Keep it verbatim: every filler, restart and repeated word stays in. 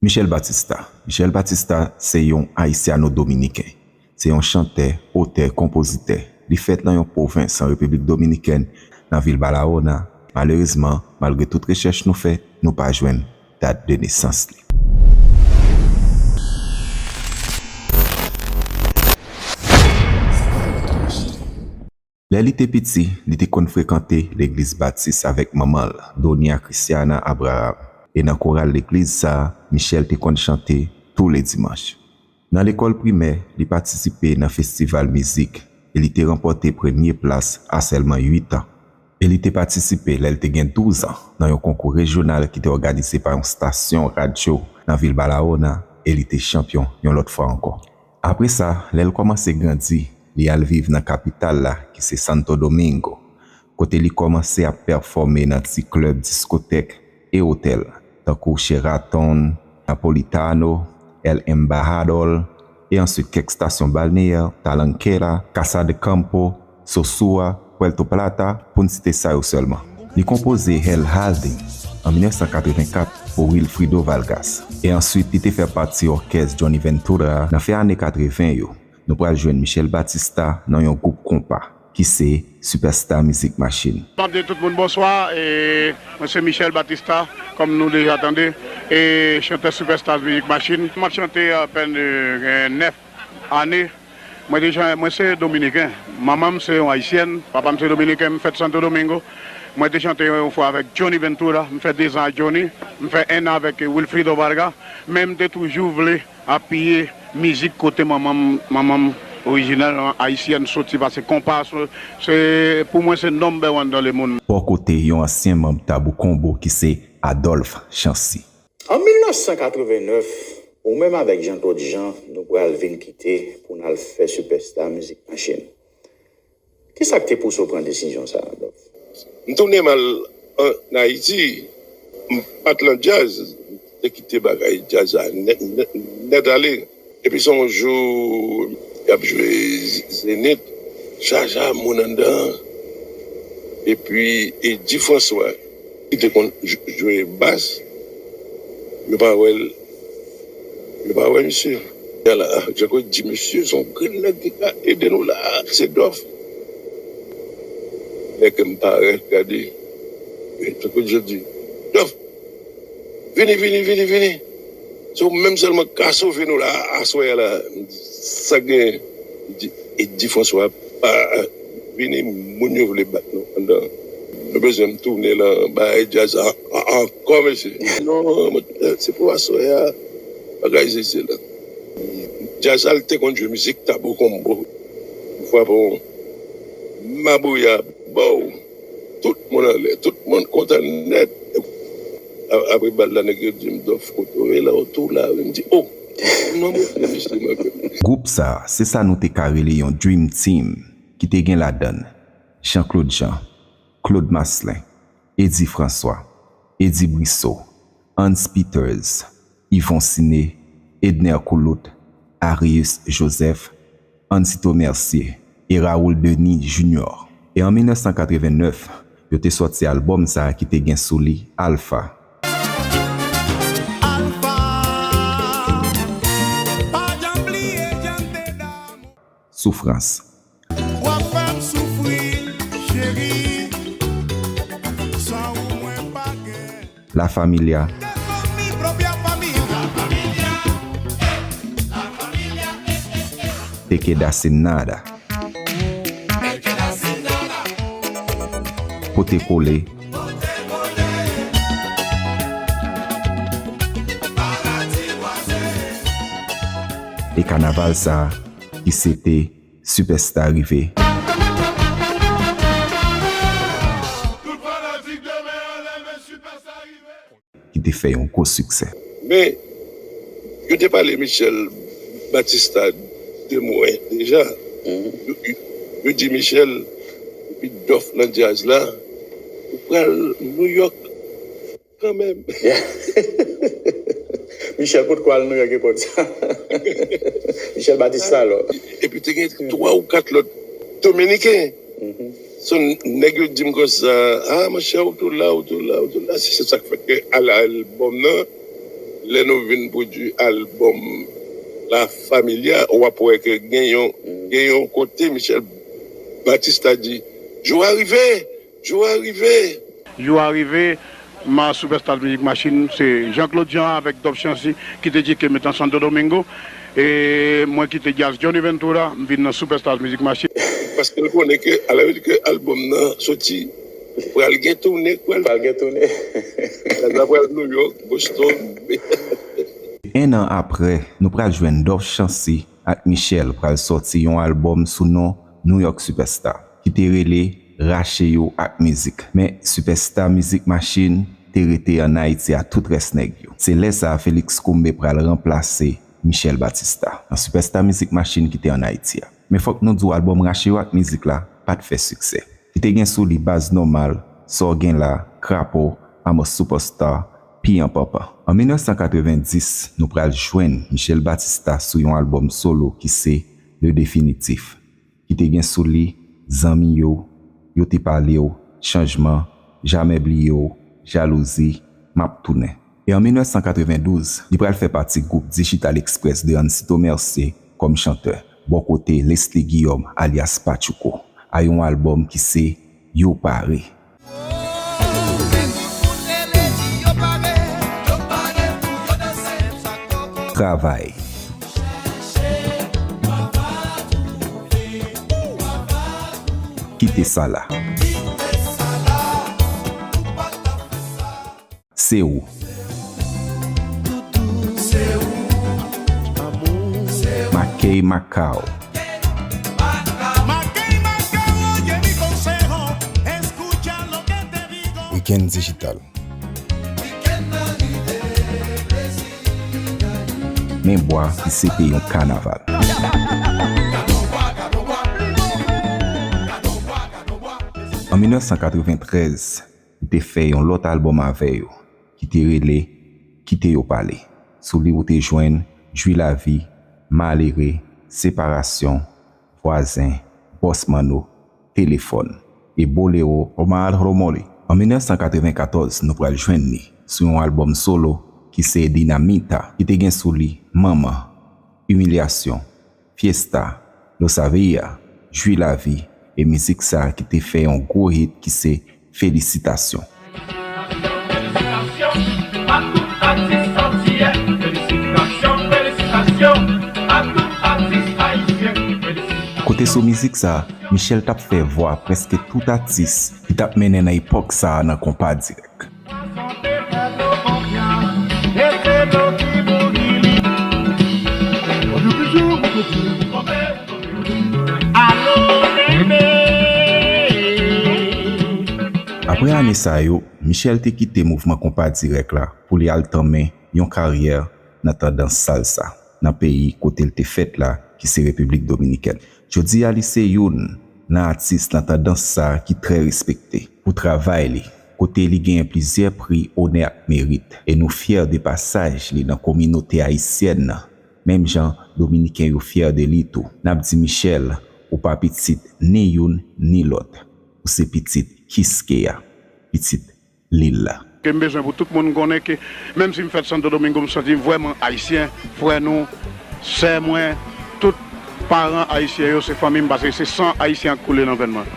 Michel Batista. Michel Batista se yon Ayisyano-Dominiken. Se yon chantè, otè, konpozitè. Li fèt nan yon pwovens an Repiblik Dominikèn, nan vil Barahona. Malerezman, malgre tout rechèch nou fè, nou pa jwenn dat de nesans li. Lè li te piti, li te konn frekante legliz batis avèk manman l, Donia Christiana Abraham, e nan koral legliz sa a, Michel te konn chante tou le dimanch. Nan lekòl primè, li patisipe nan festival mizik e li te ranpòte premye plas a sèlman uit an. E li te patisipe lè l te gen douz an nan yon konkou rejyonal ki te òganize pa yon stasyon radyo nan vil Barahona e li te chanpyon yon lòt fwa ankò. Apre sa, lè l kòmanse grandi, li al viv nan kapital la, ki se Santo Domingo, kote li kòmanse ap pèfòme nan ti klèb, diskotèk e otèl, tankou Sheraton, Napolitano, El Embajador, e answit kèk estasyon balneyè, Talanquera, Casa de Campo, Sosua, Puerto Plata, pou n site sa yo sèlman. Li konpoze Hell Hazing an mil nèf san katrevenkat pou Wilfrido Vargas, e answit li te fè pati òkès Johnny Ventura nan fen ane katreven yo. Nou pral jwenn Michel Batista nan yon gwoup konpa, ki se Superstar Music Machine. M ap di tout moun bonswa, e mwen se Michel Batista, kòm nou deja tande, e chantè Superstar Music Machine. M ap chante apèn, e, gen nèf ane. Mwen deja, mwen se dominiken. Manman m se yon ayisyèn, papa m se dominiken, m fèt Santo Domingo. Mwen te chante yon fwa avèk Johnny Ventura, m fè dezan ak Johnny, m fè enn an avèk Wilfrido Vargas, men m te toujou vle apiye mizik kote manman m, manman m orijinèl, ayisyèn, soti, paske konpa, se, se, pou mwen, se number one dans le monde. Bò kote yon ansyen manm Tabou Combo ki se Adolphe Chancy. An mil nèf san katreven nèf, ou menm avèk Jean Claude Jean, nou pral vin kite pou n al fè Superstar Music Machine. Kisa k te pouse w pran desizyon sa a, Adolphe? M tounen m al ann Ayiti, m pa t lan djaz, m te kite bagay djaz la nèt, nèt, nèt ale. Epi se yon jou, y ap jwe Zenith, chaje a moun anndan. Epi Eddy François, ki te konn j-, jwe bas, yo pa wè l, yo pa wè misye. Ala, Jean Claude di, "Mesye, se yon grenn nèg ki ka ede nou la, se Dòf." Nèg m parèt gade, Jean Claude Jean di, "Dòf, vini, vini, vini, vini. Se ou menm sèlman k ka sove nou la, aswè a la." M di, "Sa k genyen?" Li di, "Eddy François pa vini, moun yo vle bat nou anndan. Nou bezwen m tounen lan bagay djaz la an-, ankò, mesye." "Non, mwen, se pou aswè a, bagay se, se la." Djaz la, l te konn jwe mizik Tabou Combo. M frape yon mabouya, bow! Tout moun anlè, tout moun kontan nèt. A-, apre bal la, nèg yo di m, "Dòf, kote w ye la, w tou la wi?" M di, "O, non, mwen, mesye, mwen menm." Gwoup sa, se sa nou te ka rele yon Dream Team, ki te gen ladan l Jean Claude Jean, Claude Maslin, Eddy François, Eddy Brissot, Hans Peters, Yvon Ciné, Edner Coulout, Arius Joseph, Ansito Mercier e Raoul Denis Junior. E an mil nèf san katreven nèf, yo te sòti albòm sa a ki te gen sou li Alpha. Alpha, pa janm bliye jan te damou. Soufrans. W ap fè m soufri, cheri. San ou mwen pa gen. La Familia. Te komi propia familia. Te quedarse nada. Pote kole. E kanaval sa a, ki se te Superstar Rive. Ki te fè yon gwo siksè. Men, yo te pale Michel Batista de mwen deja. Yo, yo, yo di Michel, epi Dòf nan djaz la, ou pral Nouyòk kanmenm. Michel potko al Nouyòk epòk sa. Michel Batista, alò. Epi te gen twa ou kat lòt Dominiken. So, nèg yo di m konsa, "A, monchè, ou tou la, ou tou la, ou tou la." Se, se sa k fè ke al albòm nan, Lè nou vin pwodui albòm La Familia, w ap wè ke gen yon, gen yon kote Michel Batista di, "Jou a rive! Jou a rive!" Jou a rive, ma Superstar Music Machine, se Jean Claude Jean avèk Dove Chancy ki te tcheke m nan Santo Domingo. E mwen ki te djaz Johnny Ventura, m vin nan Superstar Music Machine. Paske l konnen ke, alè l di ke albòm nan soti, pral gen toune, pral, pral gen toune. L pral New York, Boston. En an apre, nou pral jwenn Dove Chancy ak Michel pral sòti yon albòm sou non New York Superstar, ki te rele Rache Yo ak Mizik. Men Superstar Music Machine te rete ann Ayiti a tout rès nèg yo. Se lè sa a Felix Combé pral ranplase Michel Batista nan Superstar Music Machine ki te ann Ayiti a. Men fòk nou di w albòm Rache Yo ak Mizik la pa t fè siksè. Li te gen sou li Baz Nòmal, Sa W Gen La, Krapo, I'm a Superstar, Piyan Panpan. An mil nèf san katrevenndis, nou pral jwenn Michel Batista sou yon albòm solo ki se Le Définitif, ki te gen sou li Zanmi Yo, Yo Te Pale W, Chanjman, Jamè Bliye W, Jalouzi, M ap Tounen. E an mil nèf san katrevendouz, li pral fè pati gwoup Digital Express de Ansito Mercier kòm chantè, bò kote Lesly Guillaume alyas Patchouko, a yon albòm ki se Yo Pare. Travay. Kite sa la. Se ou. Makey Macao. Weekend Digital. Men bwa ki se te yon kanaval. An mil nèf san katreventrèz, li te fè yon lòt albòm avè yo, ki te rele Kite Yo Pale. Sou li ou te jwenn Jwi Lavi, Malere, Separasyon, Vwazen, Bòs Manno, Telefòn, e Bolero Omar Romoli. An mil nèf san katrevenkatòz, nou pral jwenn li sou yon albòm solo ki se Dinamita, ki te gen sou li Manman, Imilyasyon, Fiesta, Lo Sabía, Jwi Lavi, e mizik sa a ki te fè yon gwo hit ki se Felisitasyon. Kote sou mizik sa a, Michel t ap fè vwa prèske tout atis ki t ap mennen nan epòk sa a nan konpa dirèk. Apre ane sa yo, Michel te kite mouvman konpa dirèk la pou li al tanmen yon karyè nan tandans salsa nan peyi kote l te fèt la, ki se Repiblik Dominikèn. Jodi a, li se youn nan atis nan tandans sa a ki trè respekte pou travay li, kote li genyen plizyè pri onè ak merit, e nou fyè de pasaj li nan kominote ayisyèn nan, menm jan Dominiken yo fyè de li tou. N ap di Michel, ou pa pitit ni youn ni lòt, ou se pitit Kiskeya, pitit lil la. Ke m bezwen pou tout moun konnen ke, menm si m fèt Santo Domingo, m santi m vrèman ayisyen, frè nou, sè mwen, tout paran ayisyen yo, se fanmi m, paske se san ayisyen k koule nan venn mwen.